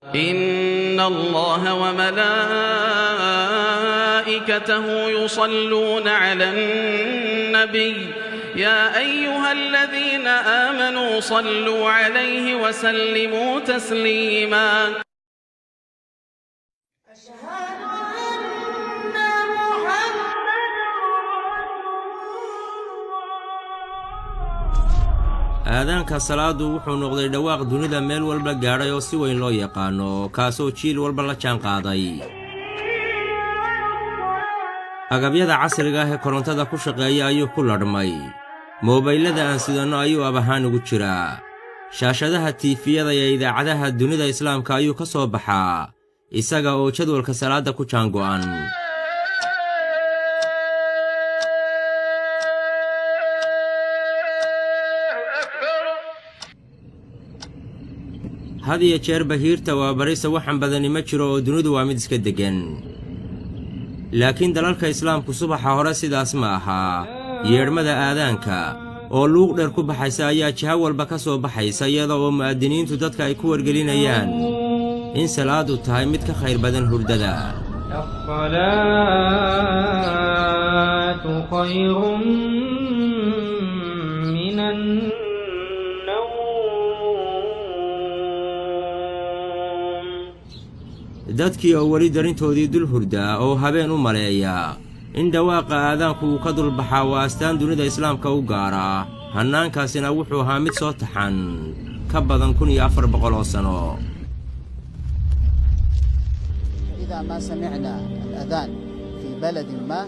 إن الله وملائكته يصلون على النبي يا أيها الذين آمنوا صلوا عليه وسلموا تسليما. أشهد أن محمدا رسول الله. Aadaanka salaadu wuxuu noqday dhawaaq dunida meel walba gaadhay oo si weyn loo yaqaano, kaasoo jiil walba la jaan qaaday. Agabyada casriga ah ee korontada ku shaqeeya ayuu ku ladhmay. Moobaylada aan sidanno ayuu ab ahaan ugu jiraa. Shaashadaha tiifiyada iyo idaacadaha dunida islaamka ayuu ka soo baxaa, isaga oo jadwalka salaadda ku jaango'an. Had iyo jeer bahiirta waa barisa waxan badani ma jiro oo dunidu waa mid iska deggan. Laakiin dalalka islaamku subaxa hore sidaas ma ahaa. Yeedhmada aadaanka oo luuq dheer ku baxaysa ayaa jiho walba ka soo baxaysa, iyada oo mu'aadiniintu dadka ay ku wargelinayaan in salaadu tahay mid ka khayr badan hurdada. الصلاة خير من النوم. Dadkii oo weli darintoodii dul hurdaa oo habeen u maleeya in dhawaaqa aadaanku uu ka dulbaxaa waa astaan dunida islaamka u gaara. Hannaankaasina wuxuu ahaa mid soo taxan ka badan 1400 oo sano. إذا ما سمعنا الأذان في بلد ما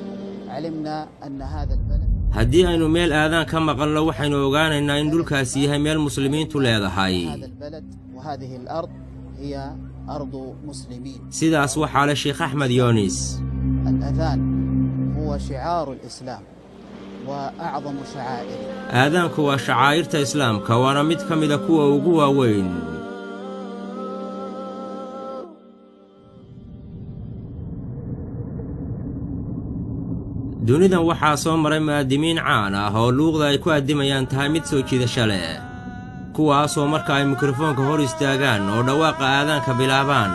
علمنا أن هذا البلد Haddii aynu meel aadaan ka maqalno, waxaynu ogaanaynaa in dhulkaasi yahay meel muslimiintu leedahay. هذا البلد وهذه الأرض هي أرض مسلمين. Sidaas waxaa leh Sheekh Axmed Yoonis. الأذان هو شعار الإسلام وأعظم شعائره. Aadaanku waa shacaa'irta islaamka, waana mid ka mida kuwa ugu waaweyn. Dunidan waxaa soo maray mu'addimiin caan ah oo luuqda ay ku addimayaan tahay mid soo jiidasho leh, kuwaasoo marka ay mikrofoonka hor istaagaan oo dhawaaqa aadaanka bilaabaan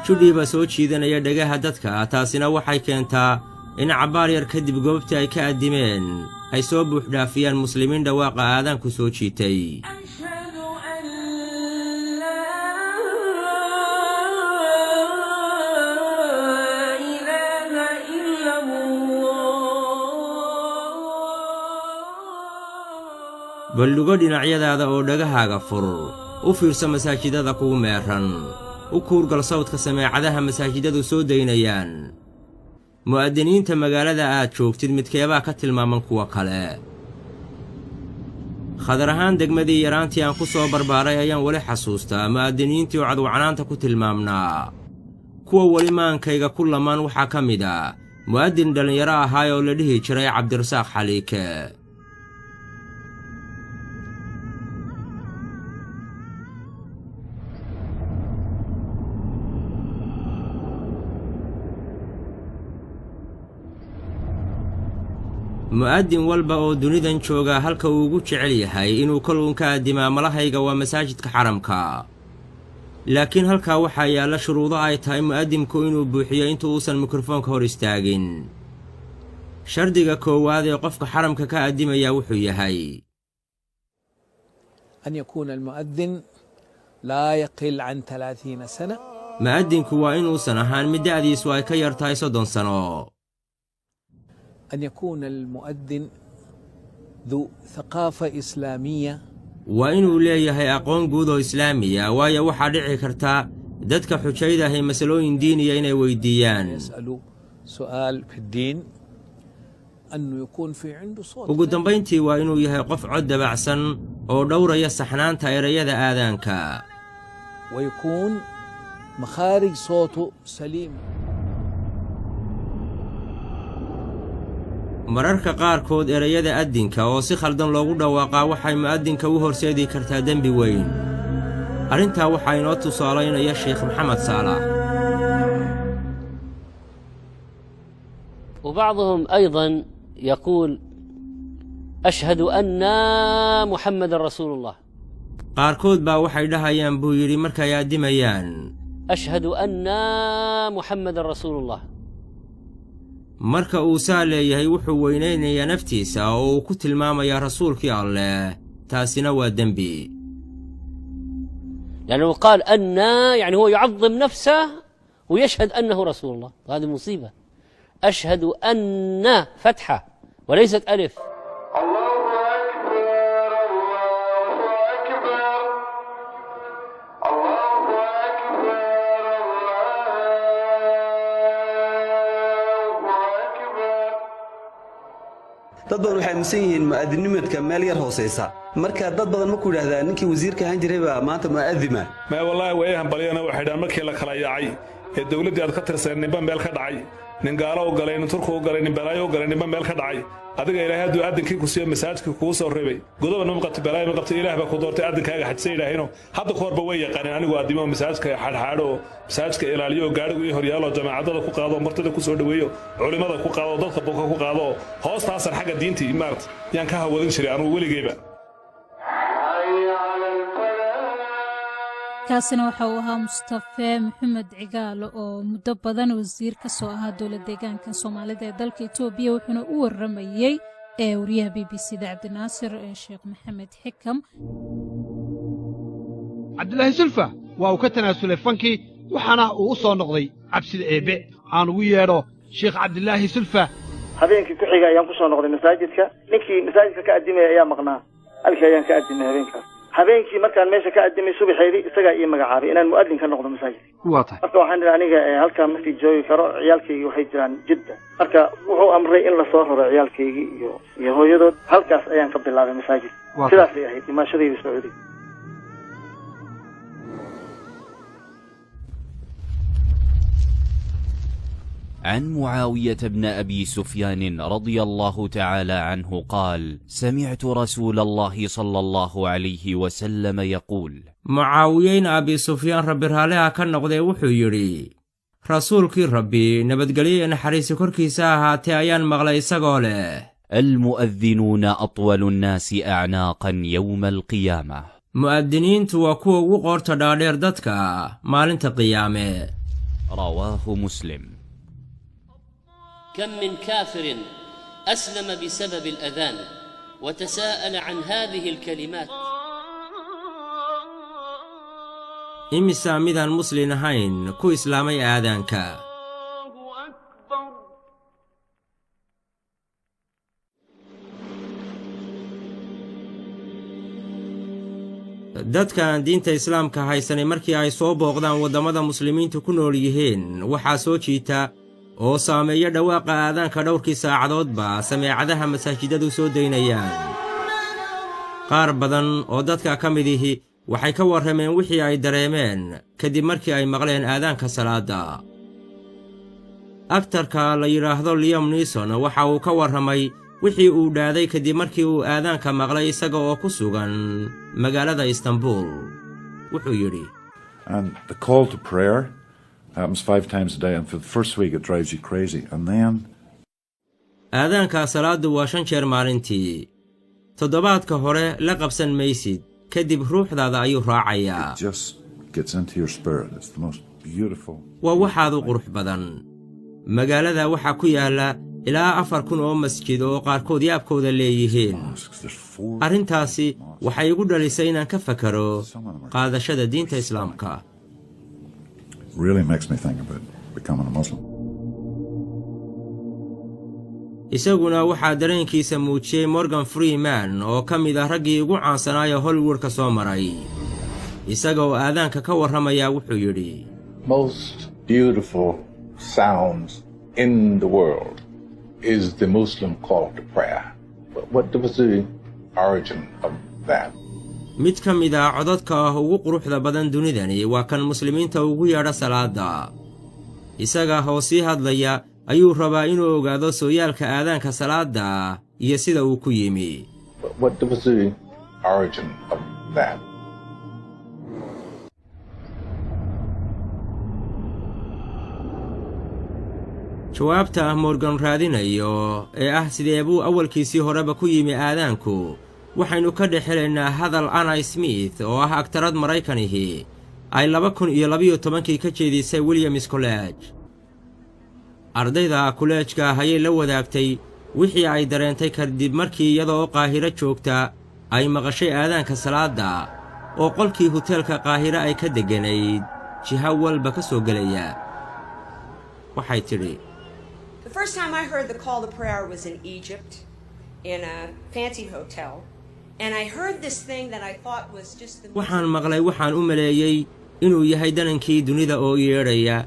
judhiiba soo jiidanaya dhegaha dadka. Taasina waxay keentaa in cabbaar yar kadib goobtii ay ka addimeen ay soo buuxdhaafiyaan muslimiin dhawaaqa aadaanku soo jiitay. أشهد أن لا إله إلا الله. Baldhugo dhinacyadaada oo dhagahaaga fur, u fiirso masaajidada kugu meeran, u kuurgal sawdka sameecadaha masaajidadu soo daynayaan. Mu'addiniinta magaalada aad joogtid midkeebaa ka tilmaaman kuwa kale? Khadar ahaan, degmadii yaraantii aan ku soo barbaaray ayaan weli xasuustaa mu'addiniintii oo cadwacnaanta ku tilmaamnaa. Kuwa weli maankayga ku lamaan waxaa ka mid ah mu'addin dhallinyaro ahaay oo la dhihi jiray Cabdirasaaq Xaliike. Mu'addin walba oo dunidan joogaa halka uu ugu jecel yahay inuu kol uun ka addimaa malahayga waa masaajidka xaramka. Laakiin halkaa waxaa yaalla shuruudo ay tahay mu'addinku inuu buuxiyo inta uusan mikrofoonka hor istaagin. Shardiga koowaad ee qofka xaramka ka addimayaa wuxuu yahay أن يكون المؤذن لا يقل عن 30 سنة. Mu'addinku waa inuusan ahaan mid da'diisu ay ka yar tahay 30 sano. أن يكون المؤذن ذو ثقافة إسلامية. Waa inuu leeyahay aqoon guud oo islaamiya, waayo waxaa dhici karta dadka xujayda ahi masalooyin diiniya inay weydiiyaan. يسأل سؤال في الدين، أنه يكون في عنده صوت. Ugu dambayntii, waa inuu yahay qof cod dabacsan oo dhowraya saxnaanta erayada aadaanka. ويكون مخارج صوته سليم. Mararka qaarkood erayada addinka oo si khaldan loogu dhawaaqaa waxay mu'addinka u horseedi kartaa dembi weyn. Arrintaa waxaa inoo tusaalaynaya Sheekh Maxamed Saalax. وبعضهم أيضا يقول أشهد أن محمد رسول الله. Qaarkood baa waxay dhahayaan, buu yidhi, markay addimayaan: أشهد أن محمد رسول الله. Marka uu saa leeyahay, wuxuu weynaynayaa naftiisa oo uu ku tilmaamayaa rasuulkii Alleh. Taasina waa dembi. لأنه قال أن، يعني هو يعظم نفسه ويشهد أنه رسول الله، هذه مصيبة. أشهد أن فتحة وليست ألف. الله أكبر، الله أكبر، الله أكبر، الله أكبر. Dad badan waxay aaminsan yihiin mu'adinimadka meel yar hoosaysa. Marka dad badan markuu yidhahdaa ninkii wasiirka ahaan jiray baa maanta mu'adima. Maya, wallaahi way hambalyana. Waxay dhahaan markii la kala yaacay ee dowladdii aad ka tirsan ninba meel ka dhacay, nin gaalo u galay, nin Turku u galay, nin balaayo u galay, ninba meel ka dhacay, adiga Ilaahay hadduu aadankii ku siiyo, masaajidkii kugu soo reebay, godoba ma qabto, balaayo ma qabto, Ilaah baa ku doortay, aadankaaga xajisay yidhaahino. Hadda ka horba way yaqaaneen anigu addimo, masaajidka xadxaadho oo masaajidka ilaaliyo oo gaadhigu ii horyaalo, jamaacadada ku qaado oo martida ku soo dhoweeyo, culimmada ku qaado oo dadka buka ku qaado oo hoostaasan xagga diintii maarata yaan ka hawadin jiray anugu weligeyba. حي على الفلاح. Kaasina waxa uu ahaa Mustafe Maxamed Cigaal oo muddo badan wasiir ka soo ahaa dowlad deegaanka Soomaalida ee dalka Itoobiya, wuxuuna u waramayey ee wariyaha BBC da Cabdinaasir Sheekh Maxamed Xikam. Cabdilaahi Sulfa waa uu ka tanaasulay fankii, waxaana uu u soo noqday cabsida Eebbe. Aan ugu yeedho Sheekh Cabdilaahi Sulfa. Habeenkii ku xiga ayaan kusoo noqday masaajidka. Ninkii masaajidka ka addimaya ayaa maqnaa. Halkii ayaan ka addimay habeenkaas. Habeenkii markaan meesha ka addimay, subaxeedii isagaa ii magacaabay inaan mu'adin ka noqdo masaajidka. Waa tahay. Marka waxaan idhi, aniga halkaa ma sii joogi karo, ciyaalkaygii waxay jiraan Jidda. Marka wuxuu amray in lasoo raro ciyaalkaygii iyo hooyadood. Halkaas ayaan ka bilaabay masaajid. Waa. Sidaasay ahayd imaashadayda Sacuudiga. عن معاوية بن أبي سفيان رضي الله تعالى عنه قال: سمعت رسول الله صلى الله عليه وسلم يقول: Mucaawiyeyn Abi Sufyaan, Rabbi raaliha ka noqdee, wuxuu yidhi: Rasuulkii Rabbi, nabadgelyo iyo naxariisi korkiisa ahaatee, ayaan maqlay isagoo leh: المؤذنون أطول الناس أعناقا يوم القيامة. Mu'adiniintu waa kuwa ugu qoorta dhaadheer dadka maalinta qiyaame. رواه مسلم. كم من كافر أسلم بسبب الأذان وتساءل عن هذه الكلمات. Imisaa midaan muslin ahayn ku islaamay aadaanka? الله أكبر. Dadkaan diinta Islaamka haysanay markii ay soo booqdaan waddamada muslimiintu ku nool yihiin, waxaa soo jiita oo saameeya dhawaaqa aadaanka dhowrkii saacadoodba sameecadaha masaajidadu soo daynayaan. Qaar badan oo dadka ka mid ihi waxay ka warrameen wixii ay dareemeen kadib markii ay maqleen aadaanka salaadda. Aktarka la yidhaahdo Liam Neeson waxa uu ka warramay wixii uu dhaaday kadib markii uu aadaanka maqlay isaga oo ku sugan magaalada Istanbul. Wuxuu yidhi: And the call to prayer happens five times a day, and for the first week it drives you crazy. And then Aadaanka salaaddu waa shan jeer maalintii. Toddobaadka hore la qabsan maysid, kadib ruuxdaada ayuu raacayaa. it just gets into your spirit. It's the most beautiful. Waa waxaad u qurux badan. Magaalada waxaa ku yaalla ilaa 4000 oo masjid oo qaarkood yaabkooda leeyihiin. Arrintaasi waxay igu dhalisay inaan ka fakaro qaadashada diinta Islaamka. Really makes me think about becoming a Muslim. Isaguna waxaa dareenkiisa muujiyey Morgan Freeman oo ka mid ah raggii ugu caansanaayo Hollywoodka soo maray. Isaga oo aadaanka ka warramayaa wuxuu yidhi: Most beautiful sounds in the world is the Muslim call to prayer. But what was the origin of that? Mid ka mid ah codadka ugu quruxda badan dunidani waa kan muslimiinta ugu yeedha salaadda. Isaga oo sii hadlaya ayuu rabaa inuu ogaado sooyaalka aadaanka salaadda iyo sida uu ku yimi. What was the origin of that? Jawaabta Morgan raadinayo ee ah sidee buu awalkiisii horeba ku yimi aadaanku, waxaynu ka dhex helaynaa hadal Anna Smith oo ah agtarad Maraykanihi ay 2012-kii ka jeedisay Williams College. Ardayda kuleejka ayay la wadaagtay wixii ay dareentay kadib markii iyada oo Qaahiro joogta ay maqashay aadaanka salaadda oo qolkii huteelka Qaahiro ay ka degganayd jiha walba ka soo gelaya. Waxay tidhi: The first time I heard the call to prayer was in Egypt, in a fancy hotel, and I heard this thing that I thought was just the Waxaan maqlay waxaan u maleeyey inuu yahay danankii dunida oo yeedhaya.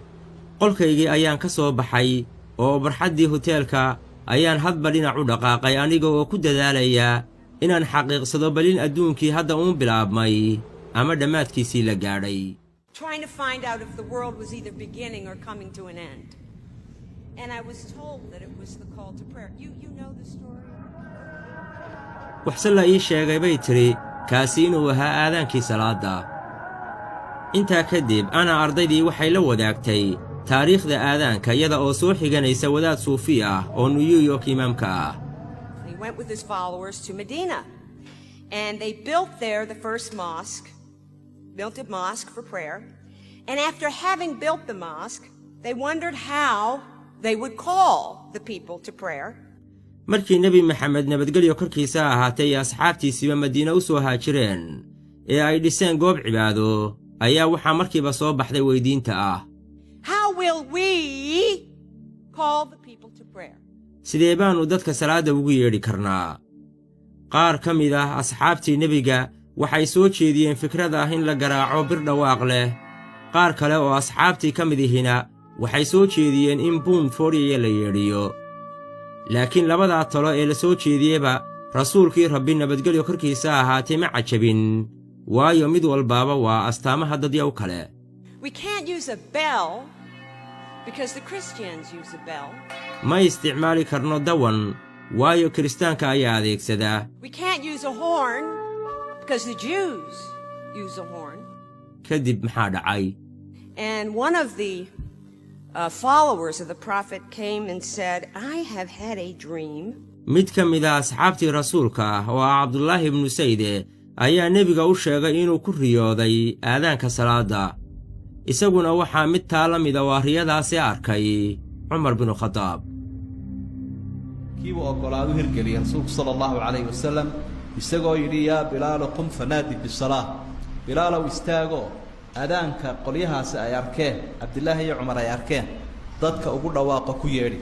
Qolkaygii ayaan ka soo baxay oo barxaddii huteelka ayaan hadba dhinac u dhaqaaqay, aniga oo ku dadaalaya inaan xaqiiqsado balin adduunkii hadda uun bilaabmay ama dhammaadkiisii la gaadhay. Trying to find out if the world was either beginning or coming to an end. And I was told that it was the call to prayer. You know the story? Waxse la ii sheegay, bay tidhi, kaasi inuu ahaa aadaankii salaadda. Intaa kadib ana ardaydii waxay la wadaagtay taariikhda aadaanka, iyada oo soo xiganaysa wadaad suufi ah oo New York imaamka ah. He went with his followers to Medina. And they built there the first mosque, built a mosque for prayer. And after having built the mosque, they wondered how they would call the people to prayer. Markii Nebi Maxamed, nabadgelyo korkiisa ahaatay, iyo asxaabtiisiiba Madiine u soo haajireen ee ay dhiseen goob cibaado, ayaa waxaa markiiba soo baxday weydiinta ah: How will we call the people to prayer? Sidee baannu dadka salaadda ugu yeedhi karnaa? Qaar ka mid ah asxaabtii nebiga waxay soo jeediyeen fikrad ah in la garaaco bir dhawaaq leh. Qaar kale oo asxaabtii ka mid ihina waxay soo jeediyeen in buun fooriyaya la yeedhiyo. Laakiin labadaa talo ee la soo jeediyeyba rasuulkii Rabbi, nabadgelyo korkiisa ahaatee, ma cajabin, waayo mid walbaaba waa astaamaha dadyaw kale. We can't use a bell because the Christians use a bell. Ma isticmaali karno dawan, waayo kiristaanka ayaa adeegsadaa. We can't use a horn because the Jews use a horn. Kadib maxaa dhacay? And one of the followers of the prophet came and said, "I have had a dream." Mid ka mid a asxaabtii rasuulka ah oo ah Cabdulaahi ibnu Sayde ayaa nebiga u sheegay inuu ku riyooday aadaanka salaadda. Isaguna waxaa mid taa la mida waa riyadaasi arkay Cumar binu Khadaab. Kiibuu oggolaadu hirgeliyey rasuulku sala allahu calayhi wasalam, isagoo yidhi: "Yaa Bilaalu, qum fanaadi bisalaa. Bilaalow, istaagoo adaanka qolyahaasi ay arkeen, Cabdilaahi iyo Cumar ay arkeen, dadka ugu dhawaaqo, ku yeedhi."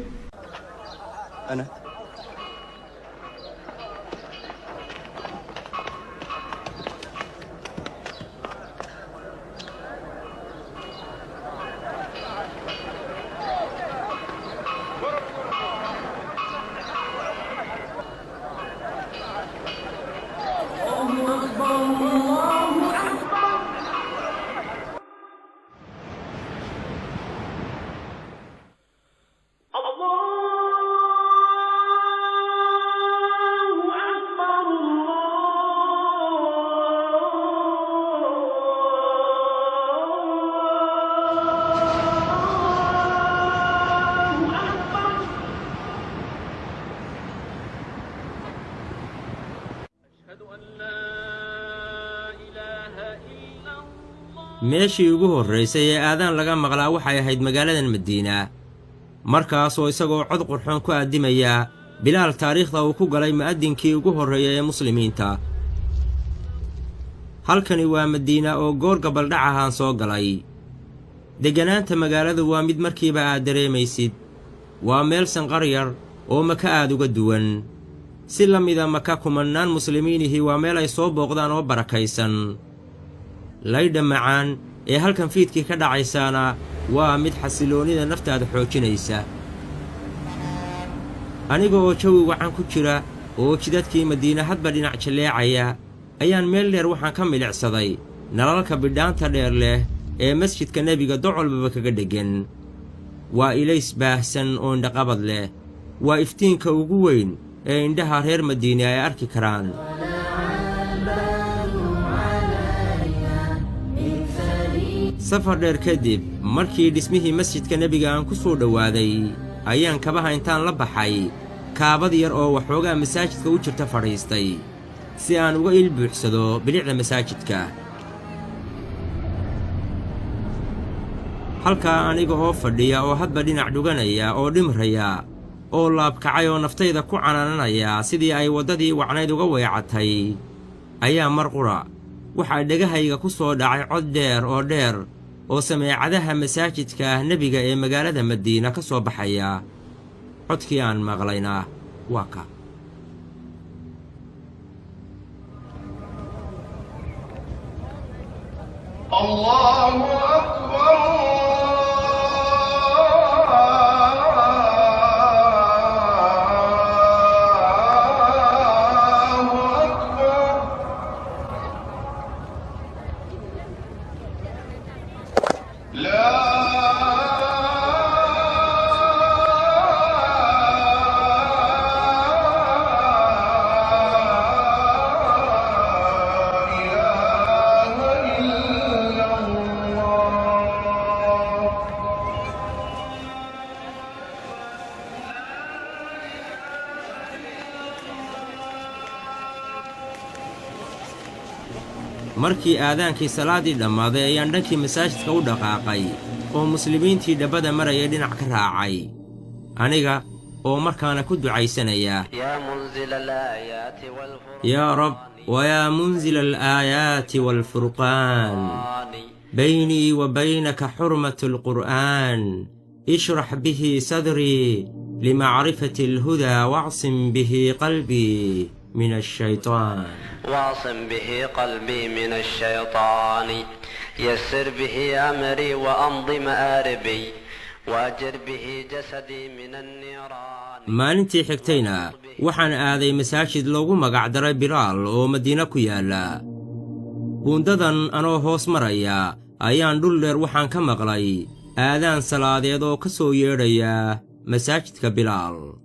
Meeshii ugu horraysay ee aadaan laga maqlaa waxay ahayd magaaladan Madiina, markaasoo isagoo cod qurxoon ku addimaya Bilaal taariikhda uu ku galay mu'addinkii ugu horreeya ee muslimiinta. Halkani waa Madiina oo goor gabaldhac ahaan soo galay. Degganaanta magaaladu waa mid markiiba aad dareemaysid. Waa meel sanqar yar oo Maka aad uga duwan. Si la mida Maka, kumannaan muslimiinihii waa meel ay soo booqdaan oo barakaysan. Laydha macaan ee halkan fiidkii ka dhacaysaana waa mid xasilloonnida naftaada xoojinaysa. Aniga oo jawi wacan ku jira oo jidadkii Madiine hadba dhinac jalleecaya ayaan meel dheer waxaan ka milicsaday nalalka bidhaanta dheer leh ee masjidka nebiga docolbaba kaga dheggan. Waa ilays baahsan oo indhaqabad leh. Waa iftiinka ugu weyn ee indhaha reer Madiine ay arki karaan. Safar dheer kadib, markii dhismihii masjidka nebiga aan ku soo dhowaaday, ayaan kabaha intaan la baxay kaabad yar oo waxoogaa masaajidka u jirta fadhiistay si aan uga il buuxsado bilicda masaajidka. Halkaa aniga oo fadhiya oo hadba dhinac dhuganaya oo dhimraya oo laabkacay oo naftayda ku canaananaya sidii ay waddadii wacnayd uga weecatay, ayaa mar qura waxaa dhegahayga ku soo dhacay cod dheer oo dheer oo sameecadaha masaajidka ah nebiga ee magaalada Madiina ka soo baxaya. Codkii aan maqlayna waa ka. الله أكبر. الله أكبر. لا إله إلا الله. Markii aadaankii salaaddii dhammaaday ayaan dhankii masaajidka u dhaqaaqay oo muslimiintii dhabbada marayay dhinac ka raacay, aniga oo markaana ku ducaysanaya: يا منزل الآيات "Yaa Rab, wayaa munzila alaayaati waalfurqaan, baynii wa baynaka xurmatu alqur'aan, ishrax bihi sadrii limacrifati alhudaa, wacsim bihi qalbii min ashaytaan." واعصم به قلبي من الشيطان، يسر به أمري وأمض مآربي، وأجر به جسدي من النيران. Maalintii xigtayna waxaan aaday masaajid loogu magacdaray Bilaal oo Madiine ku yaalla. Buundadan anoo hoos maraya ayaan dhul dheer waxaan ka maqlay aadaan salaadeed oo ka soo yeedhaya masaajidka Bilaal.